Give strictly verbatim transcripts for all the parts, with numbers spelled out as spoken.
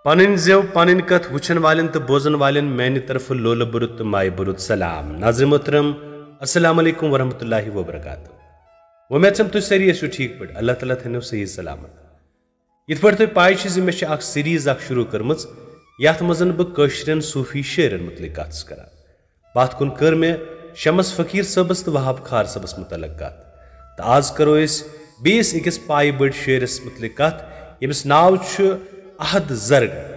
پنٕنۍ زٮ۪و، پنٕنۍ کتھ وٕچھن والٮ۪ن تہٕ بوزن والٮ۪ن میانہِ طرفہٕ لولہٕ بوٚرُت تہٕ مایہِ بوٚرُت سلام۔ ناظرین محترم، السلام علیکم ورحمۃ اللہ وبرکاتہ۔ وۄمید چھم تُہۍ سٲری ٲسِو ٹھیٖک پٲٹھۍ۔ اللہ تعالیٰ تھٲینو صحیح سلامت۔ یِتھ پٲٹھۍ تۄہہِ پاے چھِ زِ مےٚ چھِ اکھ سیریز اکھ شروع کٔرمٕژ، یتھ منٛز بہٕ کٲشرٮ۪ن صوٗفی شٲعرن مُتعلق کتھ چھُس کران۔ پتھ کُن کٔر مےٚ شمس فقیٖر صٲبس تہٕ وہاب کھار صٲبس مُتعلق کتھ۔ تہٕ آز کرو أسۍ بیٚیِس أکِس پایہِ بٔڑۍ شٲعرس مُتعلق کتھ، ییٚمِس ناو چھُ احد زرگر۔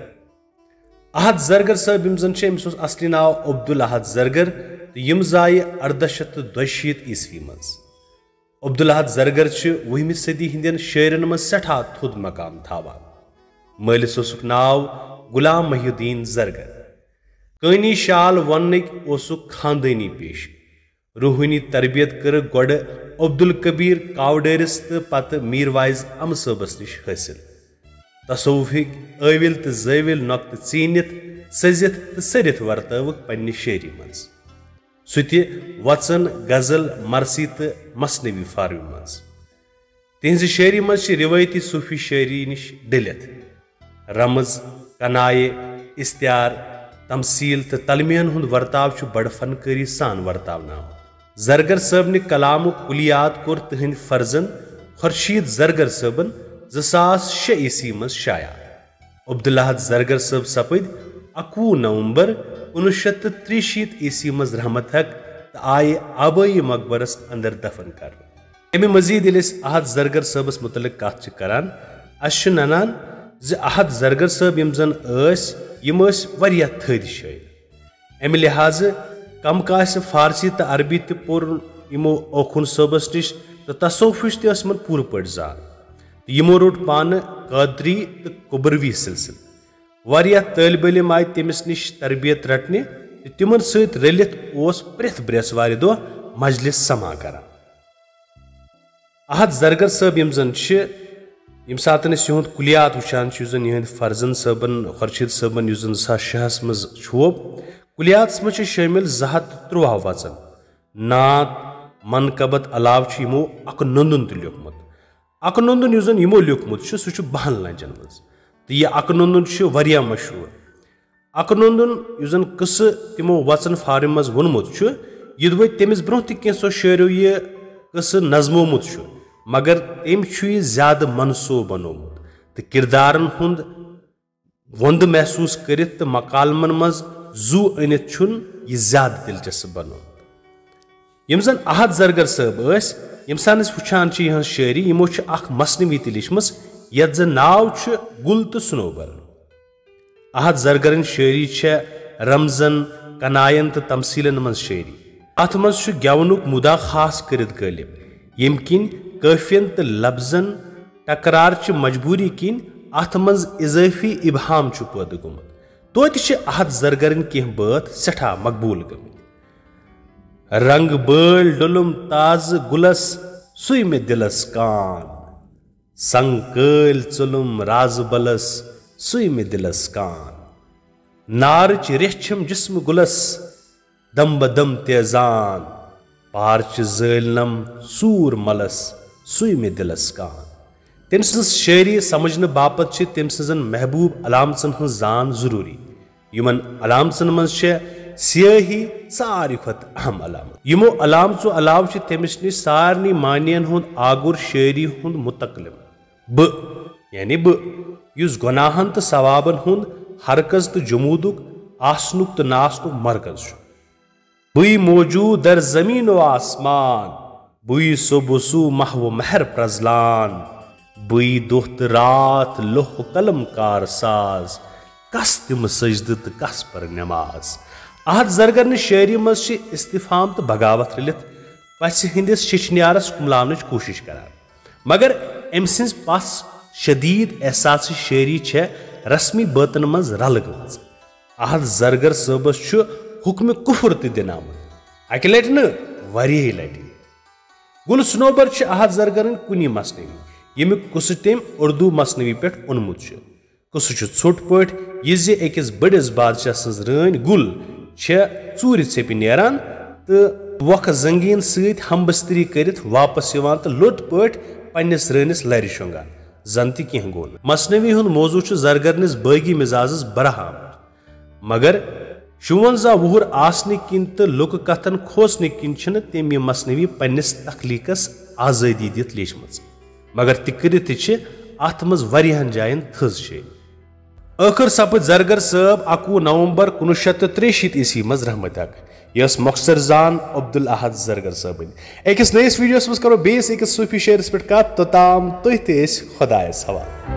احد زرگر صٲب یِم زن چھِ، أمِس اوس اصلی ناو عبدالاحد زرگر، تہٕ یِم زایہِ اردہ شیٚتھ تہٕ دۄیہِ شیٖتھ عیسوی منٛز۔ عبدالاحد زرگر چھِ وُہمہِ صدی ہٕنٛدٮ۪ن شٲعرن منٛز سٮ۪ٹھاہ تھوٚد مقام تھاوان۔ مٲلِس اوسُکھ ناو غلام محی الدین زرگر۔ کٲنی شال ووننٕکۍ اوسُکھ خاندٲنی پیشہٕ۔ روحٲنی تربیت کٔرٕکھ گۄڈٕ عبدالکبیر کاوڈٲرِس تہٕ پتہٕ میٖر واعظ امہٕ صٲبس نِش حٲصِل۔ تصوفٕکۍ ٲوِل تہٕ زٲوِل نۄقطہٕ ژیٖنِتھ، سٔزِتھ تہٕ سٔرِتھ ورتٲوٕکھ پننہِ شٲعری منٛز۔ سُہ تہِ وژن، غزل، مرثی تہٕ مثنوی فارمہِ منٛز۔ تِہنٛزِ شٲعری منٛز چھِ رِوٲیتی صوٗفی شٲعری نِش ڈٔلِتھ رمز، کنایہِ، استعار، تمثیل تہٕ تلمیحن ہُنٛد ورتاو چھُ بڑٕ فنکٲری سان ورتاونہٕ آمُت۔ زرگر صٲبنہِ کلامُک کُلیات کوٚر تِہنٛدۍ فرزند خورشید زرگر صٲبن زٕ ساس شےٚ عیسوی منٛز شایع۔ عبدالاحد زرگر صٲب سپٕدۍ اکوُہ نومبر کُنوُہ شیٚتھ تہٕ ترٛیہِ شیٖتھ عیسوی منٛز رحمت حق تہٕ آیہِ آبٲیی مقبرس اندر دفن کرنہٕ۔ امہِ مزید ییٚلہِ أسۍ احد زرگر صٲبس متعلق کتھ چھِ کران، اسہِ چھُ ننان زِ احد زرگر صٲب یِم زن ٲسۍ، یِم ٲسۍ واریاہ تھٔدۍ شٲعر۔ امہِ لحاظہٕ کم کاسہِ فارسی تہٕ عربی تہِ پوٚر یِمو اوکُن صٲبس نِش، تہٕ تصوفٕچ تہِ ٲس یِمن پوٗرٕ پٲٹھۍ زان۔ تہٕ یِمو روٚٹ پانہٕ قادری تہٕ قبروی سلسلہٕ۔ واریاہ طٲلب علم آیہِ تٔمِس نِش تربیت رٹنہِ، تہٕ تِمن سۭتۍ رٔلِتھ اوس پرٛٮ۪تھ برٛٮ۪سوارِ دۄہ مجلس سماع کران۔ احد زرگر صٲب یِم زن چھِ، ییٚمہِ ساتہٕ أسۍ یِہُنٛد کُلیات وٕچھان چھِ، یُس زن یِہنٛدِ فرزند صٲبن، خورشید صٲبن، یُس زن زٕ ساس شےٚ ہس منٛز چھُوب، کُلیاتس منٛز چھِ شٲمِل زٕ ہتھ تہٕ تُرٛواہ وژن۔ نعت، منقبت علاوٕ چھُ یِمو اکہٕ نوندُن تہِ لیوٗکھمُت۔ اکہٕ نوندُن یُس زن یِمو لیوٗکھمُت چھُ، سُہ چھُ بہن لنجن منٛز، تہٕ یہِ اکہٕ نوندُن چھُ واریاہ مشہوٗر۔ اکہٕ نوندُن یُس زن قصہٕ تِمو وژن فارمہِ منٛز ووٚنمُت چھُ، یہِ دوٚپے تٔمِس برونٛہہ تہِ کینٛژھو شٲعرو یہِ قصہٕ نظمومُت چھُ، مگر تٔمۍ چھُ یہِ زیادٕ منصوٗب بنوومُت تہٕ کردارن ہُنٛد وۄندٕ محسوٗس کٔرِتھ تہٕ مکالمن منٛز زُو أنِتھ چھُن یہِ زیادٕ دلچسپ بنوومُت۔ یِم زن احد زرگر صٲب ٲسۍ، ییٚمہِ ساتہٕ أسۍ وٕچھان چھِ یِہٕنٛز شٲعری، یِمو چھِ اکھ مثنوی تہِ لیٖچھمٕژ، یتھ زن ناو چھُ گُل تہٕ سنوبر۔ احد زرگرٕنۍ شٲعری چھےٚ رمزن، کناین تہٕ تمثیلن منٛز شٲعری۔ اتھ منٛز چھُ گٮ۪ونُک مُدا خاص کٔرِتھ غٲلب، ییٚمہِ کِنۍ قٲفین تہٕ لفظن ٹکرار چہِ مجبوٗری کِنۍ اتھ منٛز اضٲفی ابہام چھُ پٲدٕ گوٚمُت۔ توتہِ چھِ احد زرگرٕنۍ کینٛہہ بٲتھ سٮ۪ٹھاہ مقبوٗل گٔمٕتۍ۔ رنگ بٲلۍ ڈوٚلُم تازٕ گُلس، سُے مےٚ دِلس کان۔ سنگ کٲلۍ ژوٚلُم رازٕ بلس، سُے مےٚ دِلس کان۔ نارٕچ ریٚہہ چھِم جسمہٕ گُلس، دم بدم تیزان۔ پارچہِ زٲلۍ نم سوٗر ملس، سُے مےٚ دِلس کان۔ تٔمۍ سٕنٛز شٲعری سمجھنہٕ باپتھ چھِ تٔمۍ سٕنٛزن محبوٗب علامژن ہٕنٛز زان ضروٗری۔ یِمن علامژن منٛز چھےٚ سیٲہی ساروی کھۄتہٕ اہم علامت۔ یِمو علامژو علاوٕ چھِ تٔمِس نِش سارنٕے معنین ہُنٛد آگُر شٲعری ہُنٛد متکلم۔ بہٕ، یعنی بہٕ، یُس گۄناہن تہٕ ثوابن ہُنٛد ہرکز تہٕ جمودُک، آسنُک تہٕ ناسنُک مرکز چھُ۔ بٕے موجود در زمین و آسمان، بٕے صبح سُہ محو مہر پرزلان، بٕے دۄہ تہٕ راتھ لوہ قلم کار ساز، کس دِمہٕ سجدٕ تہٕ کس پر نماز۔ احد زرگرنہِ شٲعری منٛز چھِ استفہام تہٕ بغاوت رٔلِتھ پژھِ ہٕنٛدِس شِشنیارس کُملاونٕچ کوٗشش کران، مگر أمۍ سٕنٛز پژھ شدید احساس شٲعری چھےٚ رسمی بٲتن منٛز رلہٕ گٔمٕژ۔ احد زرگر صٲبس چھُ حکمِ کفر تہِ دِنہٕ آمُت، اکہِ لٹہِ نہٕ، واریاہہِ لٹہِ۔ گُل سنوبر چھِ احد زرگرن کُنی مثنوی، ییٚمیُک قصہٕ تٔمۍ اردو مثنوی پٮ۪ٹھ اوٚنمُت چھُ۔ قصہٕ چھُ ژھوٚٹ پٲٹھۍ یہِ زِ أکِس بٔڑِس بادشاہ سٕنٛز رٲنۍ گُل چھےٚ ژوٗرِ ژھیٚپہِ نیران تہٕ وۄکھٕ زنگیٖن سۭتۍ ہمبستری کٔرِتھ واپس یِوان تہٕ لوٚت پٲٹھۍ پننِس رٲنِس لرِ شۄنٛگان۔ زن تہِ کینٛہہ گوٚو نہٕ۔ مثنوی ہُنٛد موضوع چھُ زرگرنِس بٲغی مزازس براہ آمُت، مگر شُونزہ وُہُر آسنہٕ کِنۍ تہٕ لُکہٕ کتھن کھوژنہٕ کِنۍ چھِنہٕ تٔمۍ یہِ مثنوی پننِس تخلیقس آزٲدی دِتھ لیچھمٕژ، مگر تہِ کٔرِتھ تہِ چھِ اتھ منٛز واریاہن جاین تھٔز شٲعری۔ ٲخٕر سپٕدۍ زرگر صٲب اَکوُہ نومبر کُنوُہ شیٚتھ تہٕ ترٛیہِ شیٖتھ عیسوی منٛز رحمتِ حق۔ یہِ ٲس مۄختصر زان عبدالاحد زرگر صٲبٕنۍ۔ أکِس نٔیِس ویڈیوَس منٛز کرو بیٚیِس أکِس صوٗفی شٲعرَس پٮ۪ٹھ کَتھ، توٚتام تُہۍ تہِ ٲسۍ خۄدایَس حوالہٕ۔